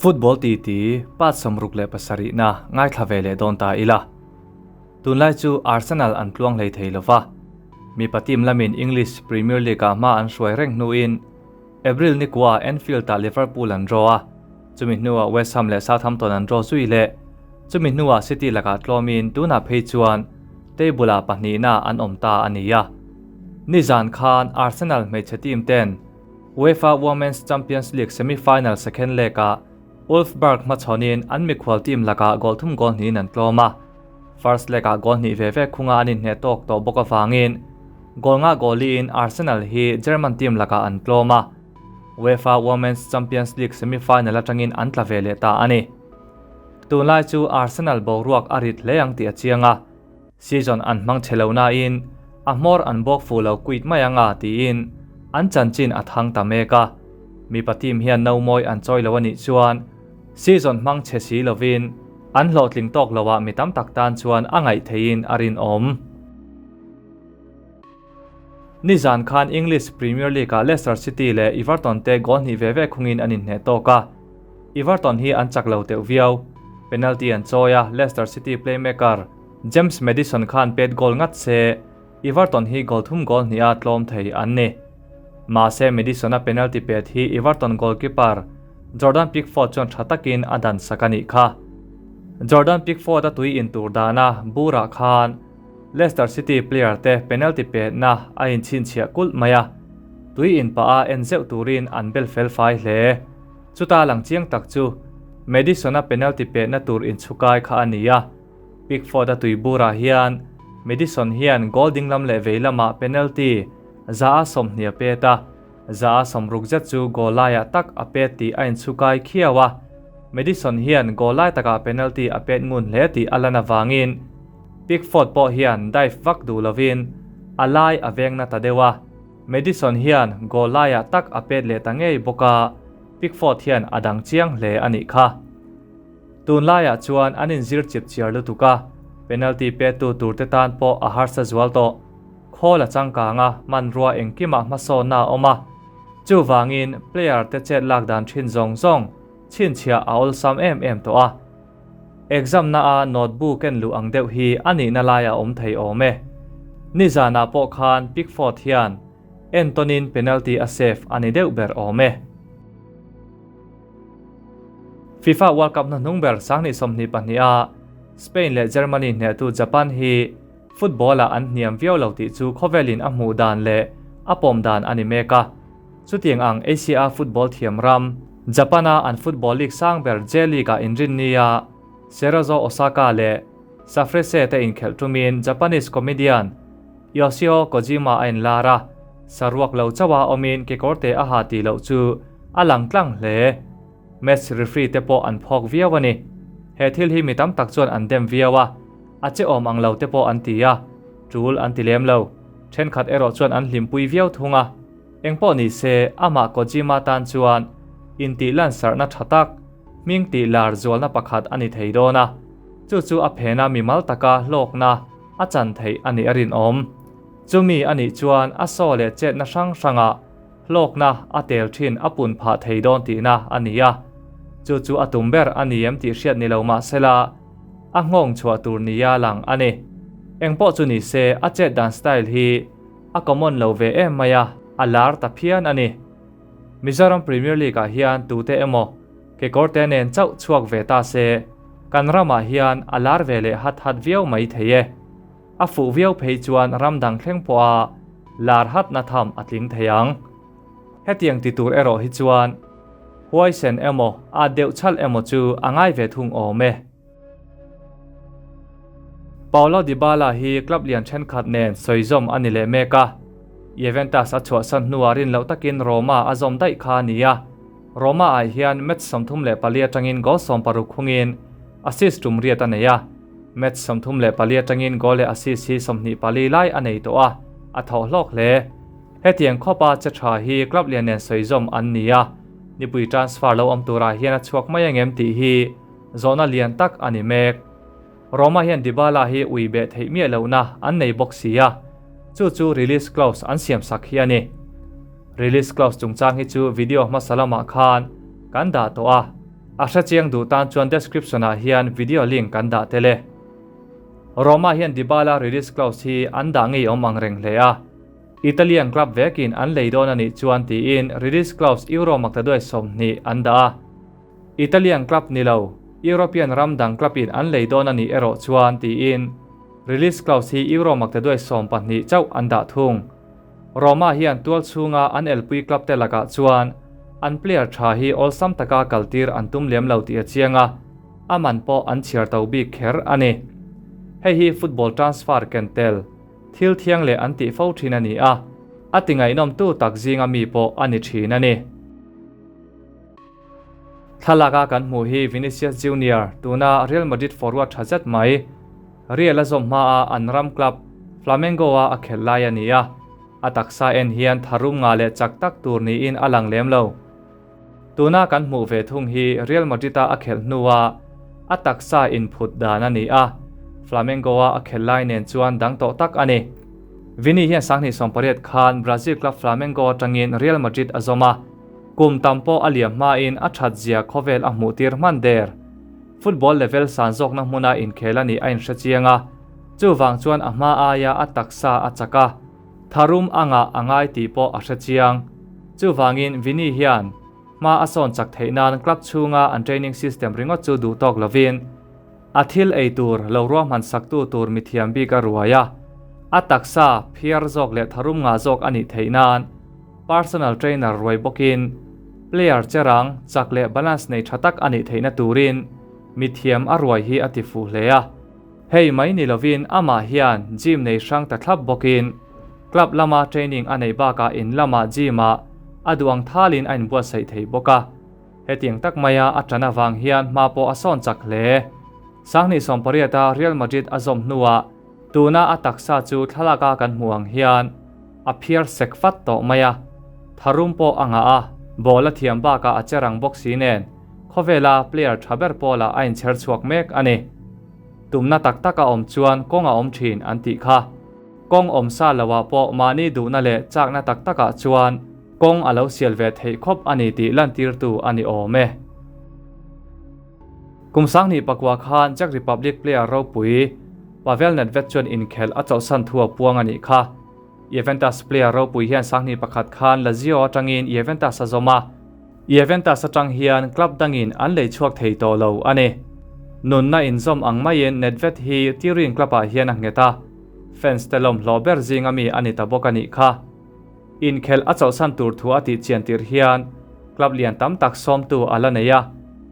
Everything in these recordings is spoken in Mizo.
Football titi part 67 na ngaithla ve leh dawn ta ila. Tunlai chu Arsenal an tluang hlei thei lova. Mipa team lamin English Premier League-ah hma an hruai reng hnuin April nikua Anfield-ah Liverpool an draw a, chumi hnuah West Ham leh Southampton an draw zui leh. Chumi hnuah City lakah tlawmin tunah phei chuan table-ah pahnihna an awm ta a ni a. Nizan khan Arsenal hmeichhe team ten UEFA Women's Champions League semi-final second leg-ah Wolfsburg hmachhawnin an mikhual team lakah goal thum goal hnihin an tlawm a. First leg-ah goal hnih ve ve khunga an inhneh tawk tawh bawk avangin goal nga goal liin Arsenal hi German team lakah an tlawm a. UEFA Women's Champions League semi-final atangin an tla ve leh ta a ni. Tunlai chu Arsenal boruak a rit hle ang tih a chiang a. Season an hmang che lo nain a hmawr an bawk fuh lo quit mai anga tiin an chanchin a thang ta mek a. Mipa team hian no mawi an chawi lo a nih chuan season hmang che si lovin an hlawhtling tawk loah mi tam tak tan chuan a ngaih theihin a rinawm. Nizan khan English Premier League-ah Leicester City leh Everton te goal hnih ve ve khungin an inhneh tawk a. Everton hi an chak lo teuh viau. Penalty an chawi a, Leicester City playmaker James Maddison khan pet goal ngat se, Everton hi goal thum goal hniha tlawm thei an ni. Mahse Maddison-a penalty pet hi Everton goalkeeper Jordan Pickford chuan tha takin a dan sak a nih kha. Jordan Pickford-a tui intur dana burah khan Leicester City player te penalty petna a inchhinchhiah kulh mai a, tui in pah a en zeuh turin an bel fel fai hle. Chuta lang chiang tak chu Maddison-a penalty petna tur inchhukai kha a ni a, Pickford-a tui burah hian Maddison hian goal dinglam leh vei lamah penalty 120 a pet a, 160 zet chu goal laiah tak a pet tih a inchhukai khiau a, Maddison hian goal lai takah penalty a pet ngun hle tih a lan avangin Pickford pawh hian dive vak duh lovin a lai a veng na ta deuh a, Maddison hian goal laiah tak a pet leh ta ngei bawk a, Pickford hian a dang chiang hle a nih kha. Tun laiah chuan an inzir chip chiar lutuk a, penalty pettu turte tan pawh a harsa zual tawh. Khawl a changkang a, hmanrua engkimah hmasawnna a awm a, chuvangin player te chet lak dan thin zawng zawng chhinchhiah a awlsam em em tawh a. Exam na a notebook ken luh ang deuh hi a nihna lai a awm thei awm e. Nizanah pawh khan Pickford hian entawnin penalty a save a ni deuh ber awm e. FIFA World Cup hnuhnung ber 2022 a Spain leh Germany hnehtu Japan hi football-ah an hniam viau lo tih chu khawvelin a hmuh dan leh a pawm dan a ni mek a. Chutiang ang Asia football thiam ram, Japan-a an football league sang ber J-League-ah inrinnia Cerezo Osaka leh Sanfrecce te inkhelh tumin Japanese comedian Yoshio Kojima a inlar a, saruak lo chauha awmin kekawrte a ha tih loh chu a lang tlang hle. Match referee te pawh an phawk viau a ni. He thil hi mi tam tak chuan an dem viau a, a che awm ang lo te pawh an ti a, tul an ti lem lo. Thenkhat erawh chuan an hlimpui viau thung a. Engpawh ni se, amah Kojima tan chuan intih lansarhna tha tak, hming tih lar zualna pakhat a ni thei dawn a, chu chu a phena mimal taka hlawkna a chan theih a nih a rinawm. Chumi a nih chuan a saw leh chetna hrang hrangah hlawkna a tel thin a pun phah thei dawn tihna a ni a, chu chu a tum ber a ni em tih hriat ni lo mah sela, a nghawng chhuah tur nia lang a ni. Engpawh chu ni se, a chet dan style hi A common lo ve em mai a, a lar ta phian a ni. Mizoram Premier League ah hian tute emaw kekawrte nen chauh chhuak ve ta se, kan ramah hian a lar ve leh hat hat viau mai thei e. A fuh viau phei chuan ram dang thleng pawha lar hatna tham a tling thei ang. Hetiang ti tur erawh hi chuan huaisen emaw at deuh chhalh emaw chu a ngai ve thung awm e. Paulo Dybala hi club lian thenkhat nen sawizawm a ni leh mek a, Juventus a chhuahsan hnuah rin loh takin Roma a zawm daih kha a ni a. Roma ah hian match 34 atangin goal 60 khungin assist tum riat a nei a, match 34 atangin goal leh assist hi 24 lai a nei tawh a, a thawh hlawk hle. Hetiang khawpa che tha hi club lian nen sawizawm an ni a, nipui transfer lo awm turah hian a chhuak mai angem tih hi Zawhna lian tak a ni mek. Roma hian Dybala hi ui beh theih miah lohna an nei bawk si a, chu chu release clause an siam sak hi a ni. Release clause chungchang hi chu video hmasa lamah khan kan dah tawh a, A hrechiang duh tan chuan description ah hian video link kan dah tel e. Roma hian Dybala release clause hi an dah ngei awm ang reng hle a. Italian club vekin an lei dawn a nih chuan tiin release clause Euro maktaduai 20 an dah a. Italian club ni lo, European ram dang club in an lei dawn a nih erawh chuan tiin release clause hi Euro maktaduai 12 chauh an dah thung. Roma hian tual chhunga an elpui club te lakah chuan an player tha hi awlsam taka kaltir an tum lem lo tih a chiang a, a man pawh an chhiar to bik kher a ni. Hei hi football transfer ken tel thil thiang leh an tih fo thin a ni a, a ti ngaihnawmtu tak zinga mi pawh a ni thin a ni. Thlalaka kan hmuh hi Vinicius Junior, tuna Real Madrid forward tha zet mai, Real a zawm hmaa an ram club Flamengo-a a khelh lai a ni a, a taksa en hian tharum ngah leh chak tak tur niin a lang lem lo. Tuna kan hmuh ve thung hi Real Madrid-a a khelh hnua a taksa inphut dan a ni a, Flamengo-a a khelh lai nen chuan dang tawh tak a ni. Vini hian 2018 khan Brazil club Flamengo atangin Real Madrid a zawm a, kum tam pawh a liam hmain a that zia khawvel a hmuh tir hman der. Football level san zawkna hmuna inkhel a nih a inhre chiang a, chuvang chuan a hma aia a taksa a chak a, tharum a ngah a ngai tih pawh a hre chiang. Chuvangin Vini hian hma a sawn chak theih nan club chhunga an training system ringawt chu duh tawk lovin a thil ei tur lo ruahman saktu tur mithiam bik a ruai a, a taksa phiar zawk leh tharum ngah zawk a nih theih nan personal trainer ruai bawkin player cherang chak leh balance nei tha tak a nih theihna turin mithiam a ruai hi a ti fuh hle a. Hei mai ni lovin amah hian gym nei hrang ta thlap bawkin club lama training a neih bakah in lamah gym ah a duang thalin a inbuatsaih thei bawk a. Hetiang tak maia a tan avang hian hma pawh a sawn chak hle. 2018 a Real Madrid a zawm hnuah tuna a taksa chu thlalaka kan hmuh ang hian a phiar sek fat tawh mai a, tharum pawh a ngah a, ball a thiam bakah a che rang bawk si nen khawvela player tha ber pawlah a inchher chhuak mek a ni. Tumna tak tak a awm chuan kawng a awm thin an tih kha. Kawng awm sa loah pawh mahni duhna leh chakna tak takah chuan kawng a lo sial ve theih khawp a ni tih lantirtu a ni awm e. Kum 2009 khan Czech Republic player ropui Pavel Nedved chuan inkhelh a chawlhsan thu a puang a nih kha. Juventus player ropui hian 2001 khan Lazio atangin Juventus a zawm a, Juventus atang hian club dangin an lei chhuak thei tawh lo a ni. Nunna inzawm ang maiin Nedved hi Turin club ah hian a nghet a, fans te lawm hlawh ber zinga mi a ni ta bawk a nih kha. Inkhelh a chawlhsan tur thu a tih chian tir hian club lian tam tak sawmtu a la nei a,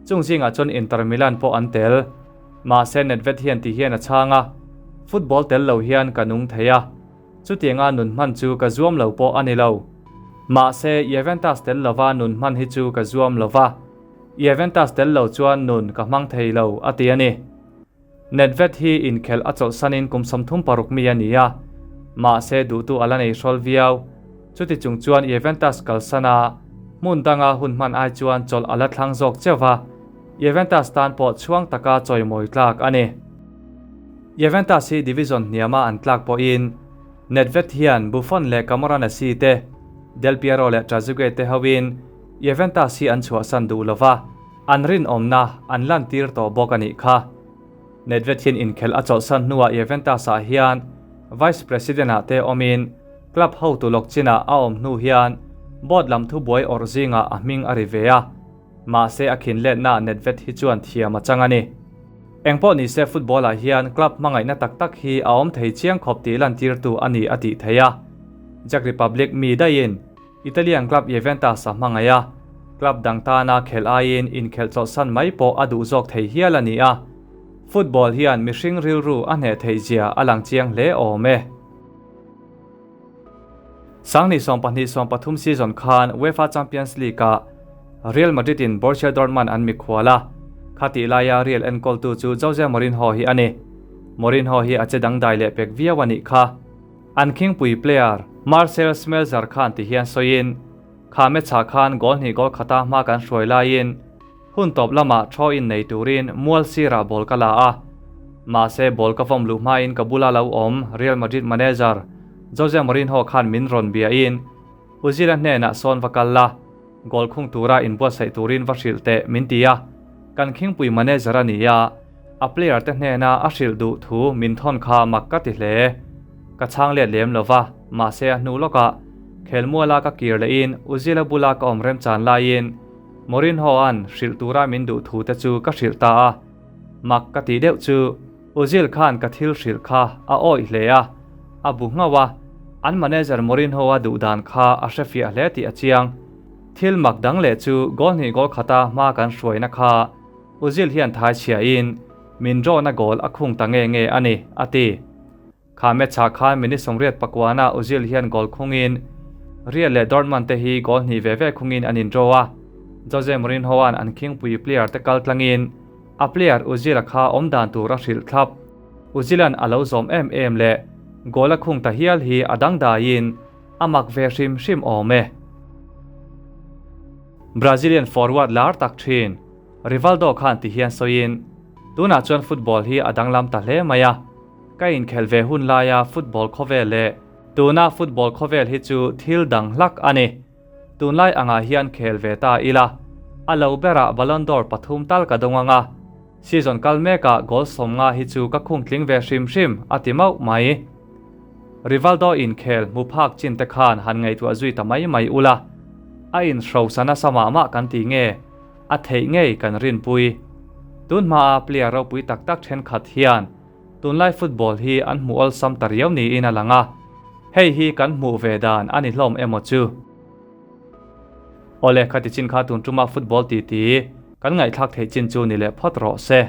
chung zingah chuan Inter Milan pawh an tel. Mahse Nedved hian ti hian a chhang a, Football tel lo hian ka nung thei a, chutianga nun hman chu ka zuam lo pawh a ni lo. Mahse Juventus tel lova nun hman hi chu ka zuam lova, Juventus tel lo chuan nun ka hmang thei lo, a ti a ni. Nedved hi inkhelh a chawlhsanin kum 36 mi a ni a, mahse duhtu a la nei hrawl viau. Chuti chung chuan Juventus kalsana hmun danga hun hman ai chuan chawlh a la thlang zawk cheuh va, Juventus tan pawh chhuang taka chawimawi tlak a ni. Juventus hi division hniama an tlak pawhin Nedved hian Buffon leh Camoranesi te, Del Piero leh Trezeguet te hoin Juventus hi an chhuahsan duh lova, an rinawmna an lantir tawh bawk a nih kha. Nedved hian inkhelh a chawlhsan hnuah Juventus ah hian Vice President ah te awmin club hotu lawk chinah a awm hnu hian board lam thubuai awrh zingah a hming a ri ve a, mahse a khin letna Nedved hi chuan thiam a chang a ni. Engpawh nise football ah hian club hmangaihna tak tak hi a awm thei chiang khawp tih lantirtu a ni a tih theih a. Czech Republic mi daihin Italian club Juventus a hmangaih a, club dang tana khelh aiin inkhelh chawlhsan mai pawh a duh zawk thei hial a ni a, football hian mihring rilru a hneh theih zia a lang chiang hle awm e. 2012-13 season khan UEFA Champions League-ah Real Madrid-in Borussia Dortmund an mikhual a, khatih laia Real enkawltu chu Jose Mourinho hi a ni. Mourinho hi a che dangdai leh pek viau a nih kha. An khingpui player Marcel Schmelzer khan ti hian sawiin, Kha match-ah khan goal hnih goal khata hma kan hruai laiin hun tawp lamah throw in nei turin mual sirah ball ka la a. Mahse ball ka vawm luh hmain ka bula lo awm Real Madrid manager Jose Mourinho khan min rawn biain Ozil-a hnenah sawn va kal la, goal khung tura inbuatsaih turin va hrilh teh min ti a. Kan khingpui manager a ni a, a player te hnena a hrilh duh thu min thawn kha mak ka ti hle. Ka chhang let lem lo va, mahse a hnu lawkah khelmuala ka kir lehin Uzila bula ka awm remchan laiin Mourinho-a'n hrilh tura min duh thu te chu ka hrilh ta a. Mak ka tih deuh chu Uzil khan ka thil hrilh kha a awih hle a, a bu nghauh a, an manager Mourinho-a duh dan kha a hrefiah hle tih a chiang. Thil mak dang leh chu goal hnih goal khata hma kan hruaina kha Uzil hian thai chhiahin min drawna goal a khung ta nge nge a ni, a ti. Kha match-ah khan minute 88 ah Uzil hian goal khungin Real leh Dortmund te hi goal hnih ve ve khungin an indraw a, Jose Mourinho-a'n an khingpui player te kal tlangin a player Uzil-a kha awm dan tur a hrilh thlap. Uzil-a'n a lo zawm em em leh goal a khung ta hial hi a dangdaiin A mak ve hrim hrim awm e. Brazilian forward lar tak thin Rivaldo khan ti hian sawiin, Tunah chuan football hi a danglam ta hle mai a, ka inkhelh ve hun laia football khawvel leh tuna football khawvel hi chu thil dang hlak a ni. Tunlai angah hian khel ve ta ila, a lo berah Ballon d'Or pathum tal ka dawng ang a, season kal mekah goal 50 hi chu ka khung tling ve hrim hrim, a ti mauh mai. Rivaldo inkhel hmu phak chin te khan han ngaihtuah zui ta mai mai ula, a inhrosa nasa mah mah kan ti nge, a theih ngei kan rinpui. Tun hmaa player ropui tak tak thenkhat hian tunlai football hi an hmu awlsam ta riau niin a lang a, hei hi kan hmuh ve dan a ni hlawm emaw chu. Awle, khati chin kha tun tuma football titi kan ngaihthlak theih chin chu ni leh phawt rawh se.